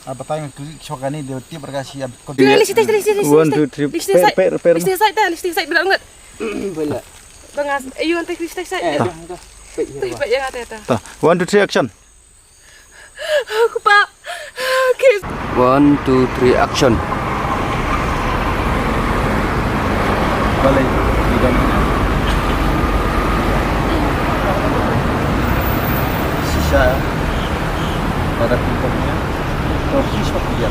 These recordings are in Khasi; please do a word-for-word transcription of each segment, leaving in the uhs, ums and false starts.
Batai ngan klik shoka ni dia tip berkasi ab. One, two, three. Lipstick side, lipstick side, lipstick side, dah, lipstick side, berat banget. Boleh. Bang As, ayo, nanti lipstick side. Eh, dah, dah. Baik, ya, Pak. Baik, ya, kata, kata. Tah, one, two, three, action. Aku, Pak. Okay. One, two, three, action. Balik, di dalam. Sisa. Pada pingpongnya. Terus seperti dia.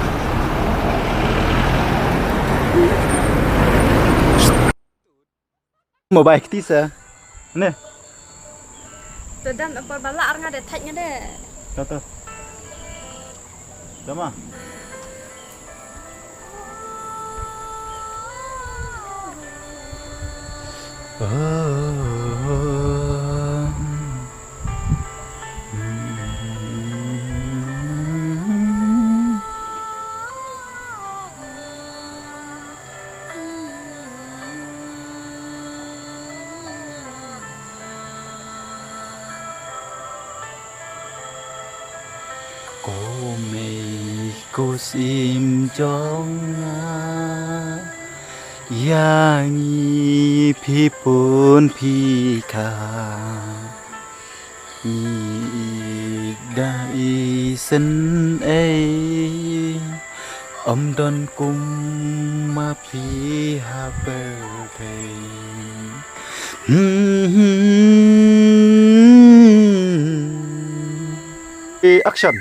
Mobile kti sa. Ne. Te dan apor bala ar nga de thaj nga de. Kata. Dama. Ko mei ko sim jong nga, ïa ngi phi pun phi kha. Ngi ïeit da isynei, ym don kum ma phi ha pyrthei. Action.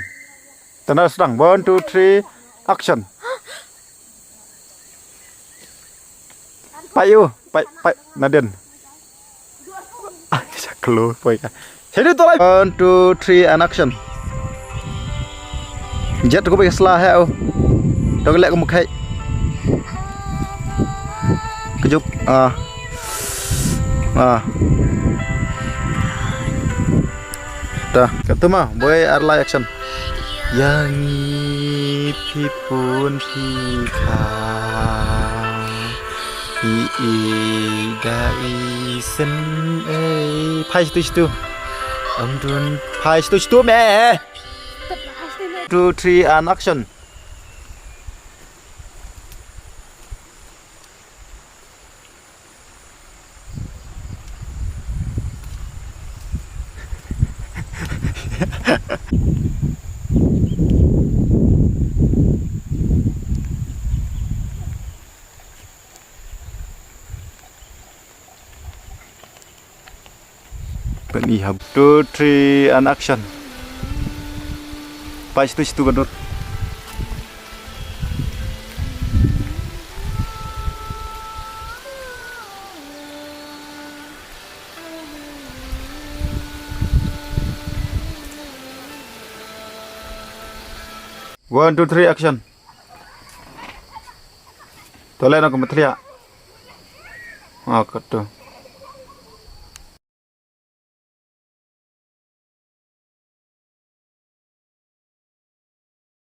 Tanda sedang. One, two, three, action. Pai u, pai, pai, Nadin. Ah, sa klo, poi ka. Sini tu lai. One, two, three, and action. Jet ko bai sla he u. Dog lek ko mukhai. Kejut. Ah. Ah. Dah, kat tu mah, boy, ar lai action. Ïa ngi phi pun phi kha. Ïeit da isynei. Phai situ situ. Ym don phai situ situ me. Two, three, and action. Pynihap. Two, three, and action. Pas tu situ badur. One, two, three, action. Tole na ko matlia. Ah, katu.